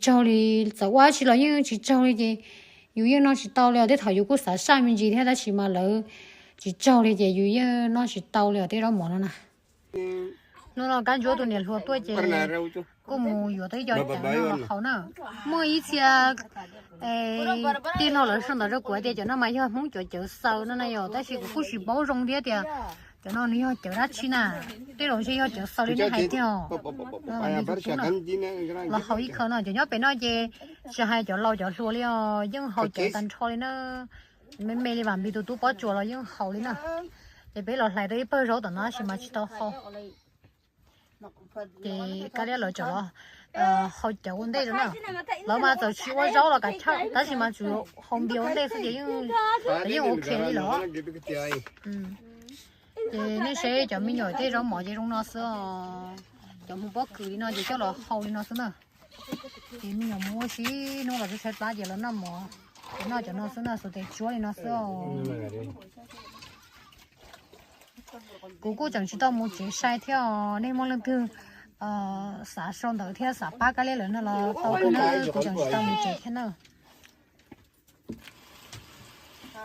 Tsaug li, txawm ua tsi los yeej tsis tsaug li ces yus yeej noj tsis tau li os. Tej thaum yus kuj xav saj me ntsis thiab tab sis mas lawv tsis tsaug li ces yus yeej noj tsis tau li os tej zaub mov no na. Hnub no Kab Ntsuab tus niam hluas tuaj ces kuj mus yuav tau ib co cawv no los haus na. Muaj ib txhia tij laug lawv sau ntawv rau kuv tias cov no mas yog Hmoob cov cawv xaws no na yom, tab sis kuv kuj tsis paub zoo thiab tias cov no nws yog cawv dab tsi na. Tej zaum ntshe yog cawv xaws li nej hais tiag. Los haus ib khaw no, cov nyob pem no ces tsis hais cov laus cov hluas li os, yeej haus cawv tag nrho li na. Me me li Vam Npis tus tub Pob Tsuas los yeej haus li na. Ces peb los hlais tau ib pawg zaub tom no tab sis mas tsis tau haus. Ces Kab Liab lawv tseem los haus cawv ua ntej na. Lawv mas txawm tsis ua zaub los kav chawj tab sis mas tsuas haus npias ua ntej xwb ces yeej, yeej ok li lawm. Ces nej saib cov me nyuam tej zaub mov ces zoo no xwb os. Cov hmoov pob kws li no ces coj los hau li no xwb na. Ces me nyuam mus ua si hnub los tsis tshaib plab ces los noj mov, ces noj cov no xwb na, xuas tes tsuab li no xwb os. Kuv kuj tseem tsis tau mus tsev sai thiab os, nej muaj leej twg xav sau ntawv thiab xav pab Kab Liab lawv no los tau kawg na, kuv tseem tsis tau mus tsev thiab na.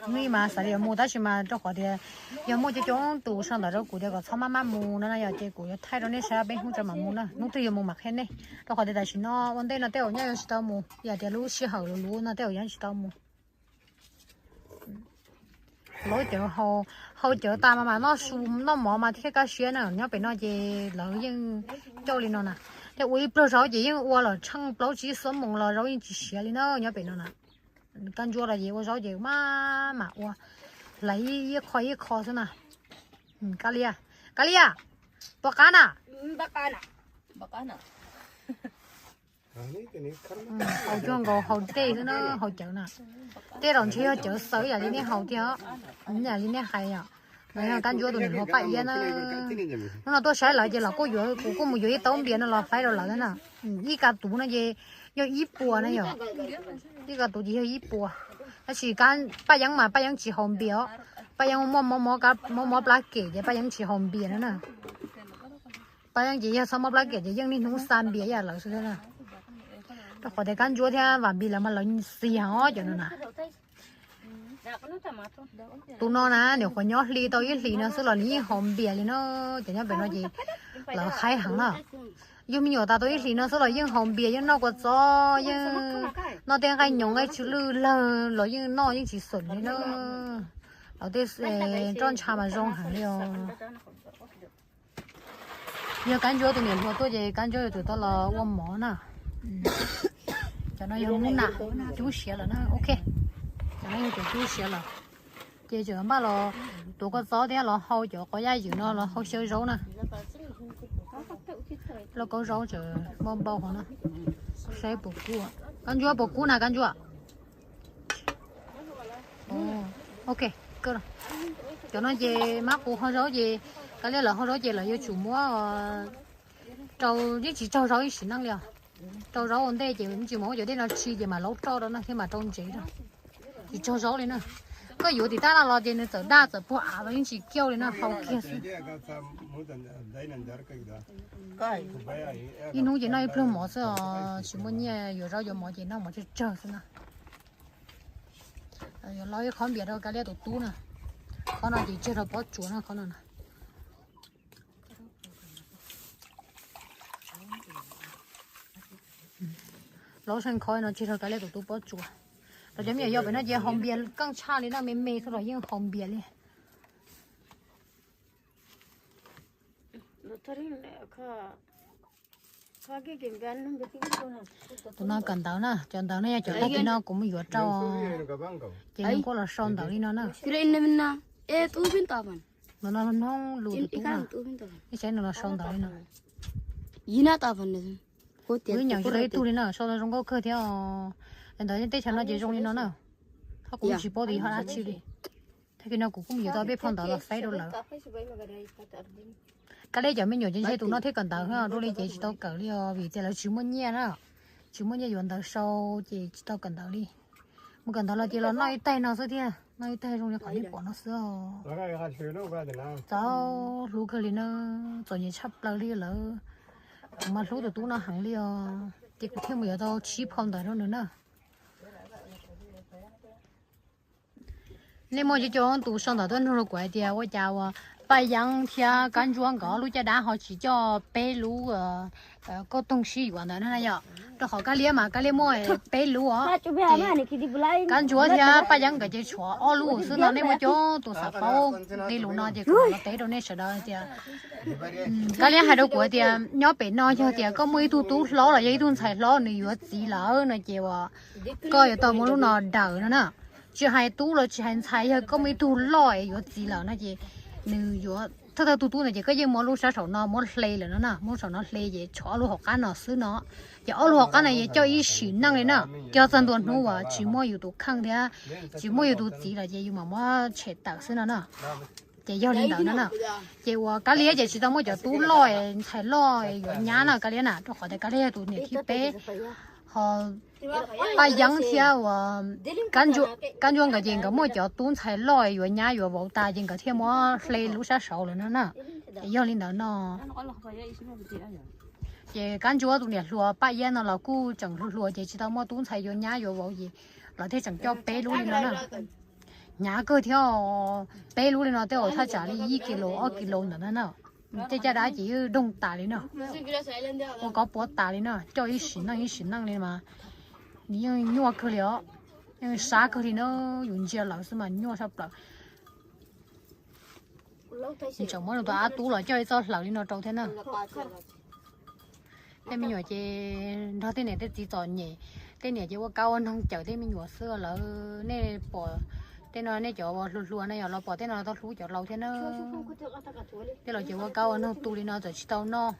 Hnub ib mas xav li yuav mus tab sis mas rau qhov tias yog muaj coob coob tus sau ntawv rau kuv tias kom txhob maj maj mus no na yom, ces kuv yuav thaij rau nej saib peb hnub tsaus mam mus na, hnub twg yuav mus mam qhia nej. Rau qhov tias tam sim no ua ntej no tej zaum nyaj yuav tsis tau mus, yog tias lub sij hawm luv luv no tej zaum nyaj tsis tau mus. Lawv cawv hau, hau cawv tas mas mas noj su noj mov mas thiaj kaj siab na. Nyob pem no ces lawv yeej coj li no na, thiab ua ib pluag zaub ces yeej ua los tsheej plaub tsib xuab moos los zaub yeej tsis siav li na nyob pem no na. Kab Ntsuab los ces ua zaub ces maj mam ua, hlais ib qho ib qho xwb na. Kab Liab, Kab Liab, pom qab na. Haus cuag nkaus haus tej xwb na, haus cawv na. Tej zaum ntshe yog cawv xaws yam li nej haus thiab, yam li nej hais yom. No yog Kab Ntsuab tus niam hluas Paj Iab na. Hnub no tuaj saib lawv ces los kuj yuav, kuv kuj mus yuav ib taub npias no los faib rau lawv na. Ib ka tuv no ces yog ib puas na yom. Ib ka tuv ces yog ib puas. Tab sis Paj Yeeb mas Paj Yeeb tsis haus npias os. Paj Yeeb muaj mob mob plab kem ces Paj Yeeb tsis haus npias no na. Paj Yeeb ces yog txhob mob plab kem ces yeej niaj hnub xa npias ib yam lawv xwb na. Rau qhov tias Kab Ntsuab thiab Vam Npis lawv mas lawv xis heev os cov no na. Tus no na, nyuam qhuav nyob hli tau ib hlis no xwb los nws yeej haus npias li na. Cov nyob pem no ces lawv haib heev na. Yug me nyuam tas tau ib hlis no xwb los yeej haus npias, yeej noj kua txob, yeej noj tej nqaij nyoos nqaij tsw lwj lawg los yeej noj yeej tsis xum li na. Lawv tej nroj ntsha mas zoo heev li os. Yog Kab Ntsuab tus niam hluas tuaj ces Kab Ntsuab yuav tsum tau los ua mov na. Cov no yog mub nam cub siav lawm na, ok. Cov no yog cov cub siav lawm. Ces tseem npaj los tuav kua txob thiab los hau cov quav yaj ywm no los hau xyaw zaub na. Lauj kaub zaub tseem npau npau hov na. Saib puas kub. Kab Ntsuab puas kub na Kab Ntsuab? Ok, cov no ces mab qus hau zaub ces, Kab Liab lawv hau zaub ces lawv yuav tsum muab rau, yeej tsis tsaug zaub ib sim neej li os. Rau zaub ua ntej ces yeej tsis mus ua cov dej no tsi ces mam laub roj rau na thiab mam rau ntsev rau. Tsis tsaug zaub li na. Koj yuav tim tab no los ces nws txawm daj txawm puag av los yeej tsis kiaj li na, hau kiag xwb. Ib hnub ces noj ib pluag mov xwb os, tsis muaj nyiaj yuav zaub yuav mov ces noj mov tsawg tsawg xwb na. Yuav lau ib qhob npias rau Kab Liab tus tub na. Qhov no ces tseg rau Pob Tsuas na, qhov no na. Lau seej khov no tseg rau Kab Liab tus tub Pob Tsuas. Los cov me nyuam yaus pem no ces haus npias keej tshaj li na, me me xwb los yeej haus npias li. Tus no kawm ntawv na, cov ntawv no yog cov tag kis no kuv mus yuav rau, ces nws kuj los sau ntawv li no na. Tus no hnub lus tus tub na, nej saib nws los sau ntawv li no. Kuv nyeem tsis tau ib tug li na, sau tau zoo nkauj kawg thiab. Ntawv teb chaws no ces zoo li no na, ho kuv tsis paub tias yog dab tsi li. Tag kis no kuv kuj mus yuav tau peb phau ntawv los faib rau lawv. Kab Liab cov me nyuam ces ntshe tus no thiaj kawm ntawv, dua li ces tsis tau kawm li os, vim tias lawv tsis muaj nyiaj na. Tsis muaj nyiaj yuav ntawv sau ces tsis tau kawm ntawv li. Mus kawm ntawv los ces los noj ib taig no xwb thiab, noj ib taig zoo li qhov nej pom no xwb os. Txaus hlub kawg li na, txom nyem tshaj plaws li lawm. Kuv mas hlub tus tub no heev li os. Ces kuv thiaj mus yuav tau tsib phau ntawv rau nws na. Nej muaj cov cov tus sau ntawv tuaj nug rau kuv hais tias ua cas uas Paj Yeeb thiab Kab Ntsuab nkawd lub caj dab ho tsis coj peb lub kauj toog sib yuav ntawd na yom. Rau qhov Kab Liab mas Kab Liab muaj peb lub os. Kab Ntsuab thiab Paj Yeeb nkawd ces tshuav ob lub xwb no. Nej muaj cov tus xav paub li lus no ces kuv los teb rau nej sawv daws tias Kab Liab hais rau kuv tias nyob pem no yog tias koj muaj ib tug tub hlob los yog ib tug ntxhais hlob nws yuav txiv lawm no ces uas koj yuav tau muab lub no daws no na. Tsis hais tub los tsis hais ntxhais, yog koj muaj ib tug loj es yuav txiv lawm no ces nws yuav thawj thawj tug tub ntawd ces koj yeej muab lub sab saum no muab hle lawm no na, muab saum no hle ces tshuav ob lub hauv qab no xwb no. Ces ob lub hauv qab no yuav coj ib sim neej li na, coj txog ntua hnub uas tsis muaj yus tus kheej thiab tsis muaj yus tus txiv lawm ces yus mam muab tshem tawm xwb no na. Ces yog li ntawd no na. Ces uas Kab Liab ces tsis tau muaj cov tub loj ntxhais loj yuav nyab na Kab Liab na, rau qhov tias Kab Liab yog tus niam thib peb. Ho Paj Yeeb thiab uas Kab Ntsuab nkawd ces nkawd muaj cov tub ntxhais loj yuav nyab yuav vauv tas ces nkawd thiaj muab hle lub sab saud lawm no na. Ces yog li ntawd no. Ces Kab Ntsuab tus niam hluas Paj Yeeb no los kuj tseem hluas hluas ces tsis tau muaj tub ntxhais yuav nyab yuav vauv ces lawv thiaj tseem coj peb lub li no na. Hnyav kawg thiab, peb lub li no tej zaum thaj tsam li ib kis lus ob kis lus ntawd na. Tej caj dab ces yeej doog tas li no, ua kov puav tas li no, coj ib sim neej ib sim neej li mas nws yeej nyuaj kawg li os, yeej sab kawg li na, yus ntsia lawv xwb mas nyuaj sab plaws. Nws tseem muab nws tus ab tub los coj ib txoj hlaws li no rau thiab na. Tej me nyuam ces nrog tej niam tej txiv txom nyem, tej niam ces ua kab ua noog cawm tej me nyuam xwb lawm. Nej pom tej no nej cov hluas hluas na yog los pom tej no tau hlub cov laus thiab na. Tej laus ces ua kab ua noog tu li no txawm tsis tau noj.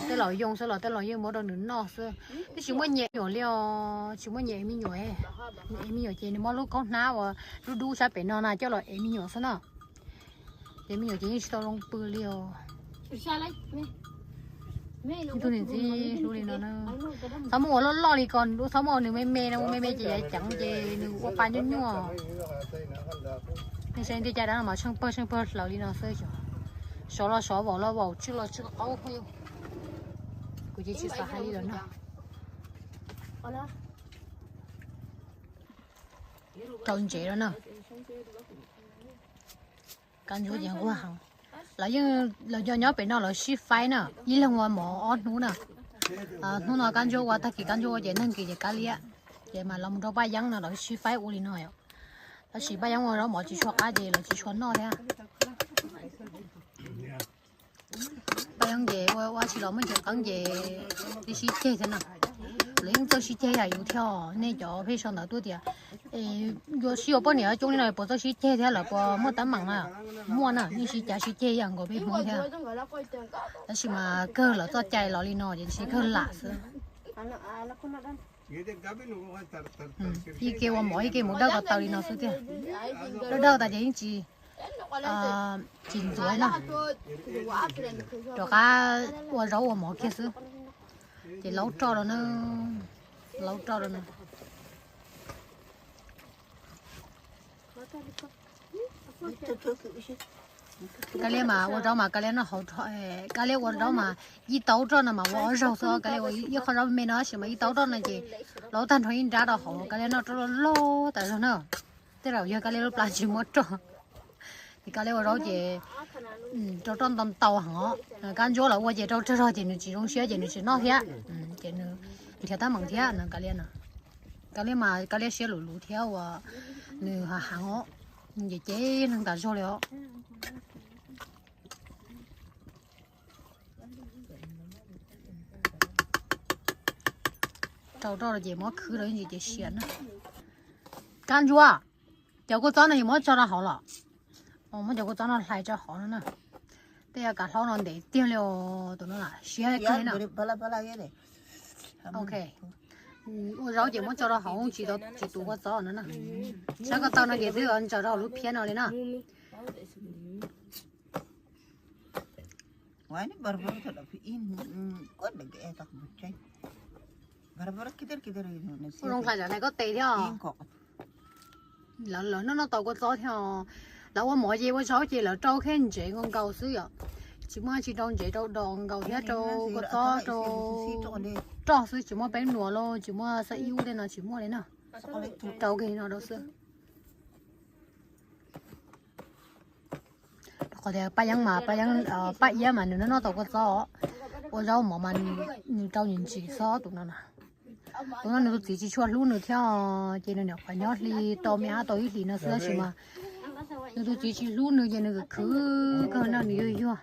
Tej laus yoo xwb los tej laus yeej muab rau nws noj xwb. Twb tsis muaj nyiam me nyuam li os, tsis muaj nyiam me nyuam. Me nyuam ces nws muab lub kaub hnab uas dub dub sab pem no na coj los ev me nyuam xwb na. Ces me nyuam ces yeej tsis tau zoo pw li os. Ib tug niam txib hlub li no na. Txhob muab ua loj loj li ko, txhob muab ua nws me me no, ua me me ces yav ceev ces nws ua pa nyuaj nyuaj. Nej saib tej caj dab no mas tsheej pawg tsheej pawg hlaws li no xwb. Sov los sov, vaum los vaum, tswj los tswj qaub. Kuv ces tsis xav hais li lawm na. Rau ntsev lawm na. Kab Ntsuab ces nquag heev. Lawv yeej, lawv nyob nyob pem no lawv sib faib na, ib leeg ua mov ob hnub na. Hnub no Kab Ntsuab ua, tag kis Kab Ntsuab ua ces nag kis ces Kab Liab. Ces mas los mus rau Paj Yeeb no lawv sib faib ua li no yom. Tab sis Paj Yeeb ua zaub mov tsis tshua qab ces lawv tsis tshua noj thiab. Paj Yeeb ces ua ua tsis los muaj ntsis qeeb ces twb sib ceg thiab na. Lawv yeej txawj sib ceg yam yus thiab. Nej cov pheej sau ntawv tuaj tias yuav sib yuav poj niam coob li no puas txawj sib ceg thiab, lawv puas muaj teeb meem na? Muaj na, yeej sib cav sib ceg yam nkaus peb Hmoob thiab. Tab sis mas kawg lawv txoj cai los li no ces ntshe kawg lam xwb. Ib ke ua mov ib ke mus dawj ko taw li no xwb tiag. Dawj dawj tas ces yeej tsis, tsis ntxuav na. Rov qab ua zaub ua mov kiag xwb. Ces laub roj rau na, laub roj rau na. Kab Liab mas ua zaub mas Kab Liab noj hauv, Kab Liab ua zaub mas ib taub roj no mas ua ob zaug xwb. Kab Liab ua ib qho zaub me no tab sis mas ib taub roj no ces laub tag nrho ib nrab rau hauv, Kab Liab noj roj loj loj tas zog na. Tej zaum yog Kab Liab lub plab tsis muab roj. Ces Kab Liab ua zaub ces rau roj ntau ntau heev os. Kab Ntsuab los ua ces rau tsawg zog ces nws tsis zoo siab ces nws tsis noj thiab. Ces nws nrhiav teeb meem thiab no Kab Liab no. Kab Liab mas Kab Liab siab luv luv thiab uas nws hav heev os, nws ces cem neeg tas zog li os. Rau roj ces muab khwb rau ib ntsis ces siav na. Kab Ntsuab, cov kua txob no yus muab tso rau hauv los? Muab cov kua txob no hlais tso hauv no na. Tej kav hlaub no ntev tiag li os, tus no siab kawg na. Ok, ua zaub ces muab tso rau hauv tsis tau, tsis tu kua txob no na. Sab ko taw no ces twb ntsaws rau hauv lub phiab no li na. Ua zoo hlais tam no koj tes thiab os. Lawv, lawv noj noj tau kua txob thiab os. Lawv ua mov ces ua zaub ces lawv rau kheb ntsev nkaus nkaus xwb yom. Tsis muaj tsis rau ntsev rau dos nkaus thiab rau kua txob rau roj xwb, tsis muaj peb nuam los tsis muaj xa ib ub tej no tsis muaj li na. Rau kiag no rau xwb. Qhov tias Paj Yeeb mas Paj Yeeb, Paj Iab mas nws noj tau kua txob, ua zaub mov mas nws rau ntsim ntsim xwb tus no na. Tus no nws tus txiv tsis tshua hlub nws thiab, ces nws nyuam qhuav nyob hli tau me ab tau ib hlis no xwb tab sis mas nws tus txiv tsis hlub nws ces nws khwv khwv kawg no nws yuag yuag,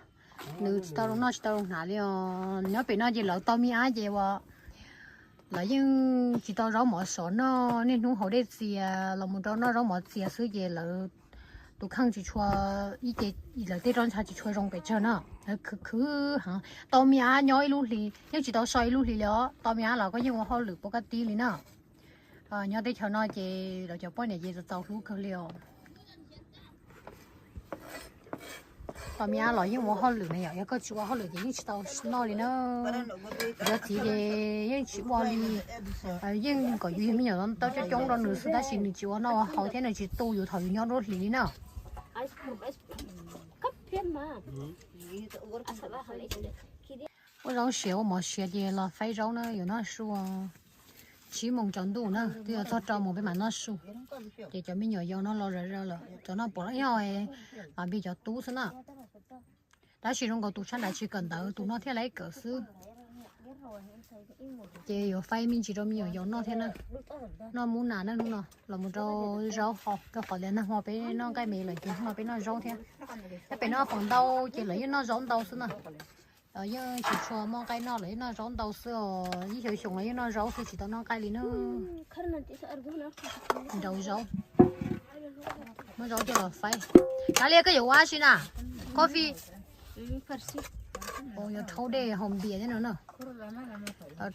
nws tsis tau zoo noj tsis tau zoo hnav li os. Nyob pem no ces lawv tau me ab ces uas lawv yeej tsis tau zaub mov sov noj, niaj hnub haus dej txias los mus rau noj zaub mov txias xwb ces lawv tus kheej tsis tshua, ib ce lawv tej roj ntsha tsis tshua zoo pes tsawg na. Lawv khwv khwv heev, tau me ab nyob ib lub hli yeej tsis tau so ib lub hli li os. Tau me ab los koj yeej ua hauj lwm pov kab tib li na. Nyob teb chaws no ces lawv cov poj niam ces txaus hlub kawg li os. Tau me ab los yeej ua hauj lwm na yom, yog koj tsis ua hauj lwm ces yeej tsis tau noj li na. Cov txiv ces yeej tsis ua li, yeej kom yus yug me nyuam tau coob coob rau nws xwb tab sis nws tsis ua noj ua haus thiab nws tsis tu yus thaum yus nyob nruab hlis li na. Ua zaub siav ua mov siav ces los faib zaub na, yuav noj su tsib moos tsaus ntuj na, twb yuav txog rau moos peb mam noj su. Ces cov me nyuam yaus no los zom zaws lawm, cov no puav leej yog Vam Npis cov tub xwb na. Tab sis zoo nkaus tus sab nrad tsis kawm ntawv, tus no thiaj li kawm xwb. Ces yuav faib me ntsis rau me nyuam yaus noj thiab na. Noj mub nas na hnub no los mus rau zaub hau, rau qhov tias nag hmo peb noj nqaij me lawm ces hnub no peb noj zaub thiab. Nyob pem no feem ntau ces lawv yeej noj zaub ntau xwb na. Yeej tsis tshua muaj nqaij noj, lawv yeej noj zaub ntau xwb os. Ib xyoos xyoo los yeej noj zaub xwb tsis tau noj nqaij li na. Nraus zaub, muab zaub coj los faib. Kav liam, koj yuav ua dab tsi na? Coffee. Yuav rhaub dej haus npias thiab no na.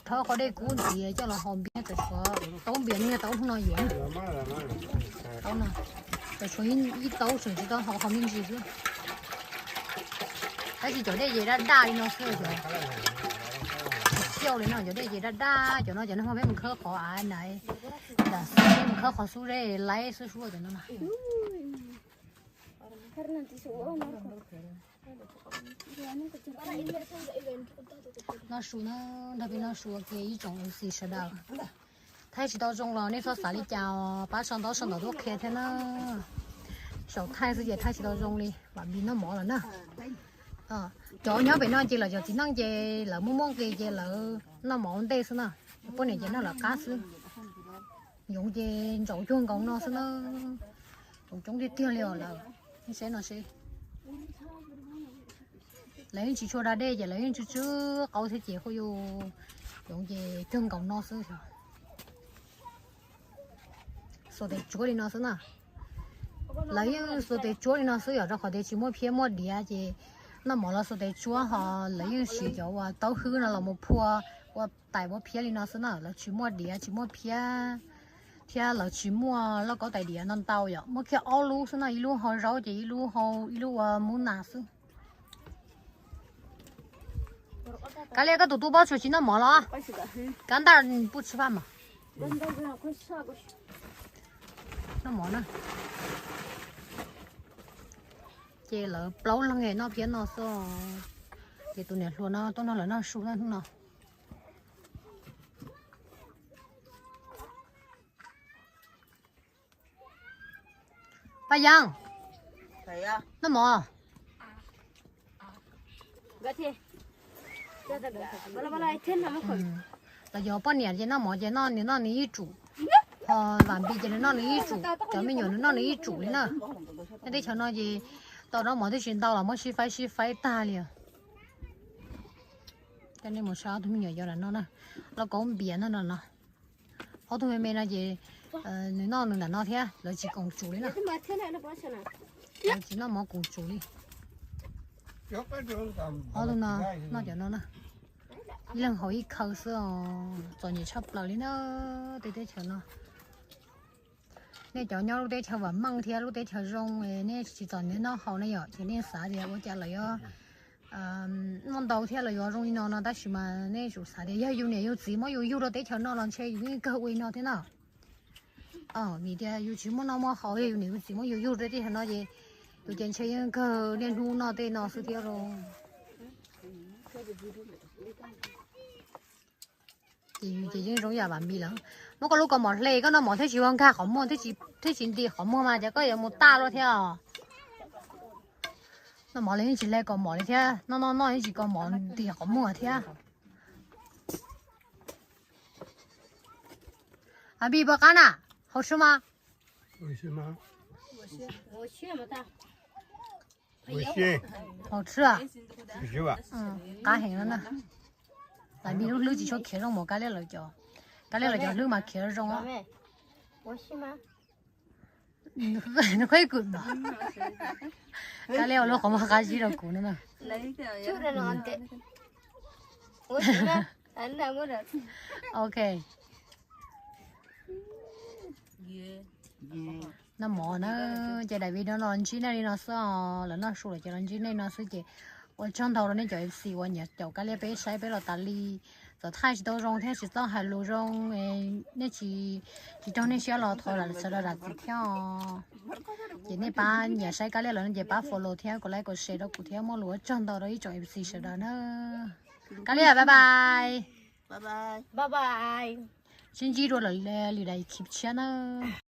Rhaub qhov dej kub ntxiv coj los haus npias, tau tshuav taub npias no, taub hnub no yuav. Taub no, tau tshuav ib taub tseem tsis tau haus, haus me ntsis xwb. Tab sis cov dej ces daj daj li no xwb, cov tsis ciaj li no, cov dej ces daj daj, cov no cov nag hmo peb mus khawb qhov av na, nram xub peb mus khawb qhov xub zeb laib xwb sub cov no na. Noj su na, nrog peb noj su ua ke ib tsoom ua si sawv daws. Thaij tsis tau zoo los nej txhob xav li cas os, pab sau ntaub sau ntawv tuaj qhia thiab na. Saum thaij xwb ces thaij tsis tau zoo li, Vam Npis noj mov lawm na. Cov nyob pem no ces lawv cov txiv neej ces lawv muaj muaj nqis ces lawv noj mov ua ntej xwb na. Poj niam ces noj lawv qab xwb. Yoov ces ntsaum cuag nkaus no xwb na. Coob coob tiag tiag li os lawm. Saib no seb. Lawv yeej tsis tshua da dej ces lawv yeej tsw tsw qaub thiab ces hu yus. Yoov ces cuag nkaus no xwb. Xuas tes tsuav li no xwb na. Lawv yeej xuas tes tsuav li no xwb yom, rau qhov tias tsis muaj phiab muaj diav ces noj mov los xuas tes tsuav, ho lawv yeej siv cov uas taub hwb no los mus phua ua tais ua phiab li no xwb na. Lawv tsis muaj diav tsis muaj phiab, thiab lawv tsis muaj lauj kaub tais diav ntau ntau yom, muaj kiag ob lub xwb no, ib lub hau zaub ces ib lub hau, ib lub ua mub nas xwb. Kav liam, koj tus tub Pob Tsuas tsis noj mov los? Kab ntaj pub tsis faj mas. Noj mov na. Ces lawv plaub leeg noj phiab no xwb. Ces tus niam hluas no tuaj nrog lawv noj su na hnub no. Paj Yeeb, noj mov. Los yog poj niam ces noj mov ces nws noj nws ib tsum, ho Vam Npis ces nws noj nws ib tsum, cov me nyuam nws noj nws ib tsum li na. Nyob teb chaws no ces tau zaub mov twb tsis ntau los muab sib faib sib faib tag li. Coj nej mus saib ob tug me nyuam yaus ntawm no na, lauj kaub npias no no no. Ob tug me me no ces nws noj nws ntawm no thiab, lawv tsis koom tsum li na. Lawv tsis noj mov koom tsum li. Ob tug no noj cov no na. Ib leeg haus ib khaw xwb os, txom nyem tshaj plaws li na. Tej teb chaws no, nej cov nyob lub teb chaws vam meej thiab lub teb chaws zoo, nej tsis txom nyem noj haus ne yom, ces nej xav tias ua cas lawv yuav noj ntau thiab lawv yuav zoo li no no, tab sis mas nej tsum xav tias yog yus niam yus txiv muab yus yug rau teb chaws no los ntshe yus yeej kawg ua li no thiab na. Vim tias yus tsis muaj noj muaj haus, yog yus niam yus txiv muab yus yug rau teb chaws no ces yus ces ntshe yeej kawg niaj hnub noj tej no xwb thiab lauj. Ces yus ces yeej zoo yam vam mis lawm. Muab koj lub kaus mom hle, koj noj mov thiaj tsis ua nkag qhov muag, thiaj tsis nti qhov muag mas ces koj yuav mus tag luaj thiab. Noj mov li yeej tsis hle kaus mom li thiab, noj noj noj yeej tsis kaus mom nti qhov muag thiab. Abi, puas qab na? Hauv tshwj mas? Hauv tshwj. Qab heev no na. Abi lub hlwb tsis tshua khiav zoo mas Kab Liab lawv cov, Kab Liab lawv cov hlwb mas khiav zoo. Nws qhib kws no. Kab Liab ua lub qhov muag qab zib rau kuv no na. Ok. Noj mov na, ces daim video no los ntsib nej li no xwb os, lawv noj su lawm ces los ntsib nej no xwb ces ua tsaug ntau rau nej cov F C uas nyiam caum Kab Liab peb saib peb los tas li. Txawm thaij tsis tau zoo thiab tsis txawj hais lus zoo, nej tsis, tsis raug nej siab los thov sawv daws zam txim thiab os. Ces nej pab nyiam saib Kab Liab lawm no ces pab follow thiab kom like kom share rau kuv thiab, muaj lus ua tsaug ntau rau ib tsoom F C sawv daws na. Kab Liab bye bye. Sib ntsib dua lwm daim clip tshiab na.